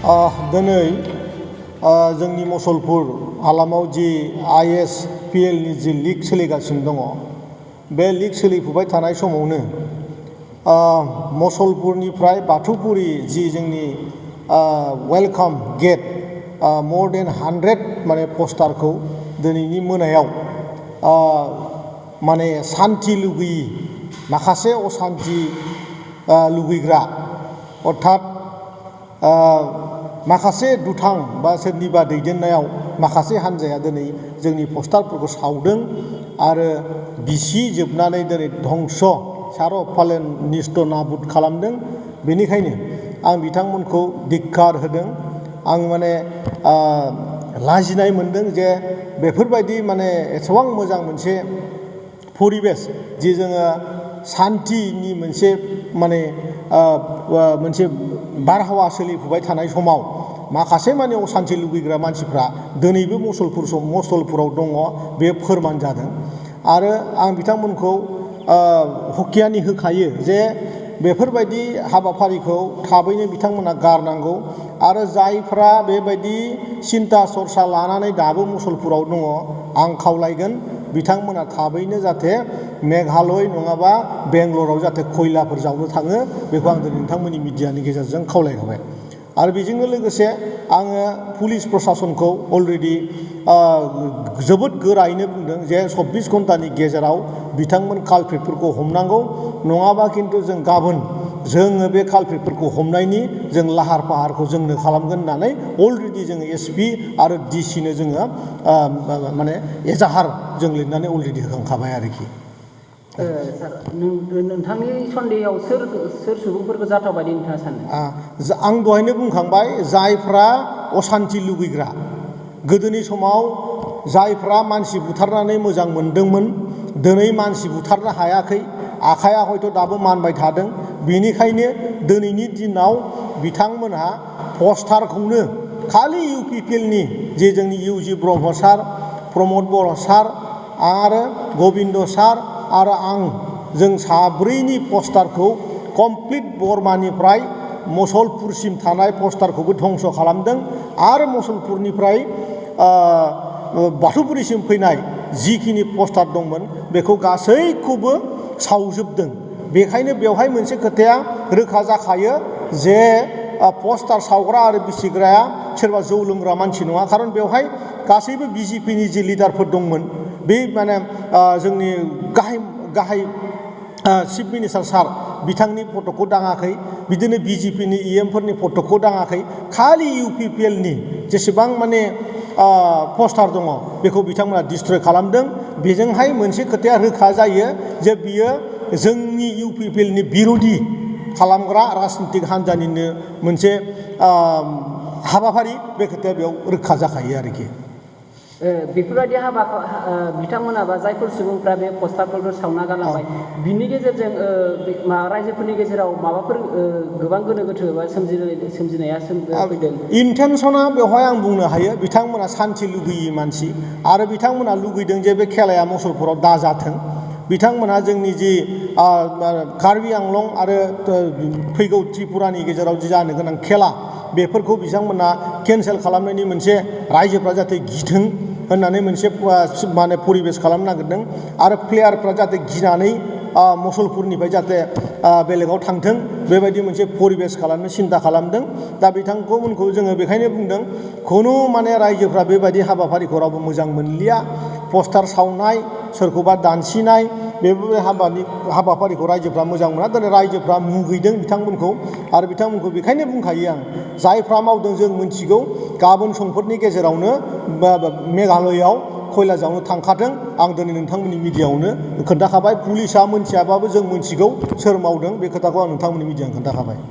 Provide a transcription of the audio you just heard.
दिनै जोंनि मुसलपुर हालामाव जि ISPL नि जि लिग सोलिगासिनो दङ बे लिग सोलिफुबाय थानाय समावनो मुसलपुरनिफ्राय बाथौपुरि जि जोंनि वेलकाम गेट more than 100 माने पस्टारखौ दिनैनि मोनायाव माने सान्थि लुगैयि माखासे असान्थि लुगैग्रा अर्थात माखासे दुथां बा सोरनिबा दैदेननायाव माखासे हान्जाया दिनै जोंनि पस्टारफोरखौ सावदों आरो बिसि जोबनानै दिनै धंस सार'फाले निस्थ नाबुद खालामदों। बेनिखायनो आं बिथांमोनखौ धिक्कार होदों। आं माने लाजिनाय मोनदों जे बेफोरबायदि माने एसेबां मोजां मोनसे परिबेस जि जोङो सान्थिनि मोनसे माने मोनसे बारहावा सोलिफुबाय थानाय समाव माखासे माने असान्थि लुगैग्रा मानसिफ्रा दिनैबो मुसलपुराव दङ, बे फोरमान जादों। आरो आं बिथांमोनखौ हुखियानि होखायो जे बेफोरबायदि हाबाफारिखौ थाबैनो बिथांमोना गारनांगौ आरो जायफ्रा बेबायदि सिन्था सरसा लानानै दाबो मुसलपुराव दङ आं खावलायगोन बिथांमोना थाबैनो जाहाथे मेघालय नङाबा बेंगलराव जाहाथे खयलाफोर जावनो थाङो, बेखौ आं दिनै नोंथांमोननि मिडियानि गेजेरजों खावलायखाबाय। आरो बेजोंनो लोगोसे आङो पुलिस प्रसासनखौ अलरेडि जोबोद गोरायैनो बुंदों जे 24 घन्टानि गेजेराव बिथांमोन कालप्रिटफोरखौ हमनांगौ, नङाबा खिन्थु जों गाबोन जोङो बे कालप्रिटफोरखौ हमनायनि जों लाहार फाहारखौ जोंनो खालामगोन होननानै अलरेडि जोङो SP आरो DC नो जोङो माने एजाहार जों लिरनानै अलरेडि होखांखाबाय आरोखि। सार नोंथांनि सन्देहआव सोर सुबुंफोरखौ जाथाव बायदि नोंथाङा सानो? आं दहायनो बुंखांबाय जायफ्रा असान्थि लुगैग्रा, गोदोनि समाव जायफ्रा मानसि बुथारनानै मोजां मोनदोंमोन दिनै मानसि बुथारनो हायाखै, आखाइया हयथ' दाबो मानबाय थादों, बेनिखायनो दिनैनि दिनाव बिथांमोनहा पस्टारखौनो खालि UPPL नि जे जोंनि UG ब्रह्म सार, प्रमद बर' सार आरो गबिन्द सार आरो आं जों साब्रैनि पस्टारखौ कमप्लिट बर्मानिफ्राय मुसलपुरसिम थानाय पस्टारखौबो धंस खालामदों आरो मुसलपुरनिफ्राय बाथौपुरिसिम फैनाय जिखिनि पस्टार दंमोन बेखौ गासैखौबो सावजोबदों। बेखायनो बेवहाय मोनसे खोथाया रोखा जाखायो जे पस्टार सावग्रा आरो बिसिग्राया सोरबा जौ लोंग्रा मानसि नङा, खारन बेवहाय गासैबो BJP नि जि लिडारफोर दंमोन, बे माने जोंनि गाहाय चिफ मिनिस्टार सार बिथांनि फट'खौ दाङाखै, बिदिनो BJP नि EM फोरनि फट'खौ दाङाखै, खालि UPPL नि जेसेबां माने पस्टार दङ बेखौ बिथांमोना डिस्ट्रय खालामदों। बेजोंहाय मोनसे खोथाया रोखा जायो जे बियो जोंनि UPPL नि बिर'धि खालामग्रा राजनितिक हान्जानिनो मोनसे हाबाफारि, बे खोथाया बेयाव रोखा जाखायो आरोखि। बेफोरबायदि हाबाखौ बिथांमोना बा जायफोर सुबुंफ्रा बे पस्टारफोरखौ सावना गालांबाय, बिनि गेजेरजों रायजोफोरनि गेजेराव माबाफोर गोबां गोनो गोथो बा सोमजिनाया फैदों? इन्टेनसना बेवहाय आं बुंनो हायो बिथांमोना सान्थि लुगैयि मानसि आरो बिथांमोना लुगैदों जे बे खेलाया मुसलपुराव दाजाथों। बिथांमोना जोंनि जि कार्बि आंलं आरो फैगौ त्रिपुरानि गेजेराव जि जानो गोनां खेला बेफोरखौ बिथांमोना केन्सेल खालामनायनि मोनसे रायजोफ्रा जाहाथे गिथों होननानै मोनसे माने परिबेस खालामनो नागिरदों आरो प्लेयारफ्रा जाहाथे गिनानै मुसलपुरनिफ्राय जाहाथे बेलेगाव थांथों बेबायदि मोनसे परिबेस खालामनो सिन्था खालामदों। दा बिथांमोनखौ जोङो बेखायनो बुंदों खुनु माने रायजोफ्रा बेबायदि हाबाफारिखौ रावबो मोजां मोनलिया। पस्टार सावनाय, सोरखौबा दानसिनाय, बेफोरबायदि हाबाफारिखौ रायजोफ्रा मोजां मोना। दिनै रायजोफ्रा मुगैदों बिथांमोनखौ आरो बिथांमोनखौ बेखायनो बुंखायो आं, जायफ्रा मावदों जों मिथिगौ, गाबोन समफोरनि गेजेरावनो मेघालयआव खयला जावनो थांखाथों। आं दिनै नोंथांमोननि मिडियाआवनो खोन्थाखाबाय, पुलिसा मोनथियाबाबो जों मिथिगौ सोर मावदों, बे खोथाखौ आं नोंथांमोननि मिडियाआव खोन्थाखाबाय।